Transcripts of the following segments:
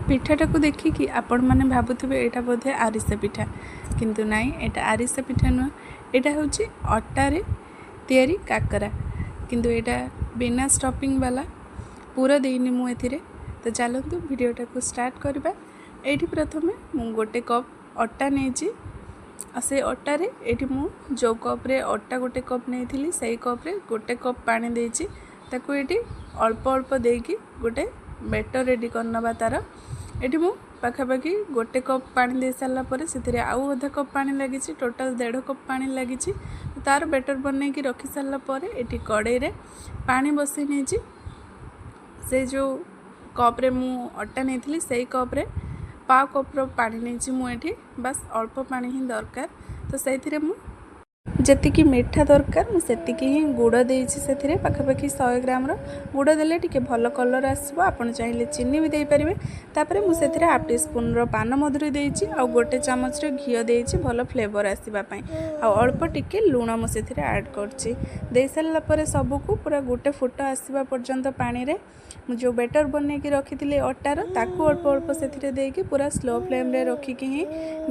ପିଠାଟାକୁ ଦେଖିକି ଆପଣମାନେ ଭାବୁଥିବେ ଏଇଟା ବୋଧେ ଆରିସା ପିଠା, କିନ୍ତୁ ନାଇଁ, ଏଇଟା ଆରିସା ପିଠା ନୁହେଁ। ଏଇଟା ହେଉଛି ଅଟାରେ ତିଆରି କାକରା, କିନ୍ତୁ ଏଇଟା ବିନା ଷ୍ଟଫିଂ ବାଲା, ପୁର ଦେଇନି ମୁଁ ଏଥିରେ। ତ ଚାଲନ୍ତୁ ଭିଡ଼ିଓଟାକୁ ଷ୍ଟାର୍ଟ କରିବା। ଏଇଠି ପ୍ରଥମେ ମୁଁ ଗୋଟେ କପ୍ ଅଟା ନେଇଛି ଆଉ ସେ ଅଟାରେ ଏଇଠି ମୁଁ ଯେଉଁ କପ୍ରେ ଅଟା ଗୋଟେ କପ୍ ନେଇଥିଲି, ସେଇ କପ୍ରେ ଗୋଟେ କପ୍ ପାଣି ଦେଇଛି। ତାକୁ ଏଇଠି ଅଳ୍ପ ଅଳ୍ପ ଦେଇକି ଗୋଟେ ବେଟର୍ ରେଡ଼ି କରିନେବା ତା'ର। ଏଠି ମୁଁ ପାଖାପାଖି ଗୋଟେ କପ୍ ପାଣି ଦେଇ ସାରିଲା ପରେ ସେଥିରେ ଆଉ ଅଧା କପ୍ ପାଣି ଲାଗିଛି, ଟୋଟାଲ୍ ଦେଢ଼ କପ୍ ପାଣି ଲାଗିଛି। ତା'ର ବେଟର୍ ବନେଇକି ରଖି ସାରିଲା ପରେ ଏଠି କଡ଼େଇରେ ପାଣି ବସେଇ ନେଇଛି। ସେ ଯେଉଁ କପ୍ରେ ମୁଁ ଅଟା ନେଇଥିଲି, ସେଇ କପ୍ରେ ପାଉ କପ୍ର ପାଣି ନେଇଛି ମୁଁ ଏଠି। ବାସ୍, ଅଳ୍ପ ପାଣି ହିଁ ଦରକାର। ତ ସେଇଥିରେ ମୁଁ ଯେତିକି ମିଠା ଦରକାର, ମୁଁ ସେତିକି ହିଁ ଗୁଡ଼ ଦେଇଛି ସେଥିରେ। ପାଖାପାଖି 100 ଗ୍ରାମର ଗୁଡ଼ ଦେଲେ ଟିକେ ଭଲ କଲର୍ ଆସିବ। ଆପଣ ଚାହିଁଲେ ଚିନି ବି ଦେଇପାରିବେ। ତାପରେ ମୁଁ ସେଥିରେ ହାଫ୍ ଟି ସ୍ପୁନ୍ର ପାନମଧୁରୀ ଦେଇଛି ଆଉ ଗୋଟେ ଚାମଚର ଘିଅ ଦେଇଛି ଭଲ ଫ୍ଲେଭର୍ ଆସିବା ପାଇଁ, ଆଉ ଅଳ୍ପ ଟିକେ ଲୁଣ ମୁଁ ସେଥିରେ ଆଡ଼୍ କରିଛି। ଦେଇସାରିଲା ପରେ ସବୁକୁ ପୁରା ଗୋଟେ ଫୁଟ ଆସିବା ପର୍ଯ୍ୟନ୍ତ ପାଣିରେ ମୁଁ ଯେଉଁ ବେଟର୍ ବନେଇକି ରଖିଥିଲି ଅଟାର, ତାକୁ ଅଳ୍ପ ଅଳ୍ପ ସେଥିରେ ଦେଇକି ପୁରା ସ୍ଲୋ ଫ୍ଲେମ୍ରେ ରଖିକି ହିଁ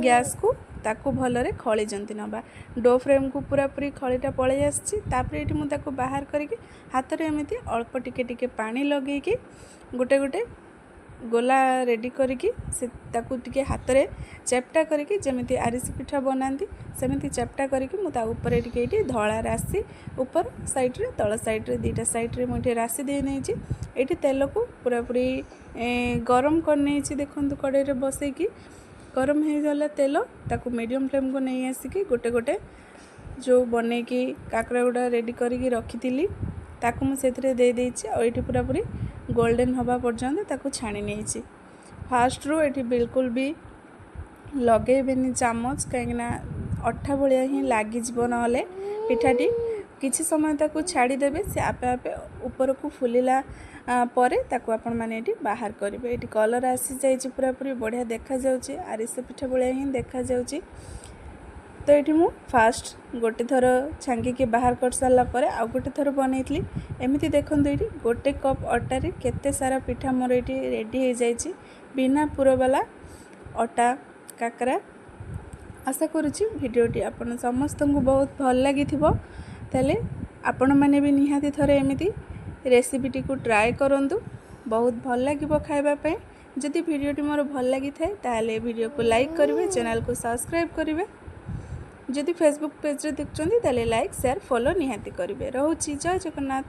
ଗ୍ୟାସ୍କୁ ତାକୁ ଭଲରେ ଖଳି ଜନ୍ତି ନେବା। Do ଫ୍ରେମ୍କୁ ପୁରାପୁରି ଖଳିଟା ପଳେଇ ଆସିଛି। ତାପରେ ଏଇଠି ମୁଁ ତାକୁ ବାହାର କରିକି ହାତରେ ଏମିତି ଅଳ୍ପ ଟିକେ ଟିକେ ପାଣି ଲଗେଇକି ଗୋଟେ ଗୋଟେ ଗୋଲା ରେଡ଼ି କରିକି ସେ ତାକୁ ଟିକେ ହାତରେ ଚେପ୍ଟା କରିକି, ଯେମିତି ଆରିସି ପିଠା ବନାନ୍ତି ସେମିତି ଚେପ୍ଟା କରିକି, ମୁଁ ତା ଉପରେ ଟିକେ ଏଇଠି ଧଳା ରାଶି ଉପର ସାଇଡ଼୍ରେ, ତଳ ସାଇଡ଼୍ରେ, ଦୁଇଟା ସାଇଡ଼୍ରେ ମୁଁ ଏଠି ରାଶି ଦେଇ ନେଇଛି। ଏଇଠି ତେଲକୁ ପୁରାପୁରି ଗରମ କରିନେଇଛି। ଦେଖନ୍ତୁ, କଡ଼େଇରେ ବସେଇକି ଗରମ ହେଇଗଲା ତେଲ, ତାକୁ ମିଡ଼ିୟମ୍ ଫ୍ଲେମ୍କୁ ନେଇ ଆସିକି ଗୋଟେ ଗୋଟେ ଯେଉଁ ବନେଇକି କାକରା ଗୁଡ଼ା ରେଡ଼ି କରିକି ରଖିଥିଲି, ତାକୁ ମୁଁ ସେଥିରେ ଦେଇଦେଇଛି। ଆଉ ଏଇଠି ପୁରାପୁରି ଗୋଲ୍ଡେନ୍ ହେବା ପର୍ଯ୍ୟନ୍ତ ତାକୁ ଛାଣି ନେଇଛି। ଫାଷ୍ଟରୁ ଏଠି ବିଲକୁଲ ବି ଲଗେଇବେନି ଚାମଚ, କାହିଁକିନା ଅଠା ଭଳିଆ ହିଁ ଲାଗିଯିବ ନହେଲେ ପିଠାଟି। କିଛି ସମୟ ତାକୁ ଛାଡ଼ିଦେବେ, ସେ ଆପେ ଆପେ ଉପରକୁ ଫୁଲିଲା ପରେ ତାକୁ ଆପଣମାନେ ଏଠି ବାହାର କରିବେ। ଏଠି କଲର୍ ଆସିଯାଇଛି, ପୁରାପୁରି ବଢ଼ିଆ ଦେଖାଯାଉଛି, ଆରିସା ପିଠା ଭଳିଆ ହିଁ ଦେଖାଯାଉଛି। ତ ଏଇଠି ମୁଁ ଫାଷ୍ଟ ଗୋଟେ ଥର ଛାଙ୍କିକି ବାହାର କରିସାରିଲା ପରେ ଆଉ ଗୋଟେ ଥର ବନେଇଥିଲି ଏମିତି। ଦେଖନ୍ତୁ, ଏଇଠି ଗୋଟେ କପ୍ ଅଟାରେ କେତେ ସାରା ପିଠା ମୋର ଏଇଠି ରେଡ଼ି ହେଇଯାଇଛି, ବିନା ପୁରବାଲା ଅଟା କାକରା। ଆଶା କରୁଛି ଭିଡ଼ିଓଟି ଆପଣ ସମସ୍ତଙ୍କୁ ବହୁତ ଭଲ ଲାଗିଥିବ। ତାହେଲେ ଆପଣମାନେ ବି ନିହାତି ଥରେ ଏମିତି ରେସିପିଟିକୁ ଟ୍ରାଏ କରନ୍ତୁ, ବହୁତ ଭଲ ଲାଗିବ ଖାଇବା ପାଇଁ। ଯଦି ଭିଡ଼ିଓଟି ମୋର ଭଲ ଲାଗିଥାଏ, ତାହେଲେ ଭିଡ଼ିଓକୁ ଲାଇକ୍ କରିବେ, ଚ୍ୟାନେଲକୁ ସବସ୍କ୍ରାଇବ୍ କରିବେ। ଯଦି ଫେସବୁକ୍ ପେଜ୍ରେ ଦେଖୁଛନ୍ତି, ତାହେଲେ ଲାଇକ୍, ସେୟାର, ଫଲୋ ନିହାତି କରିବେ। ରହୁଛି, ଜୟ ଜଗନ୍ନାଥ।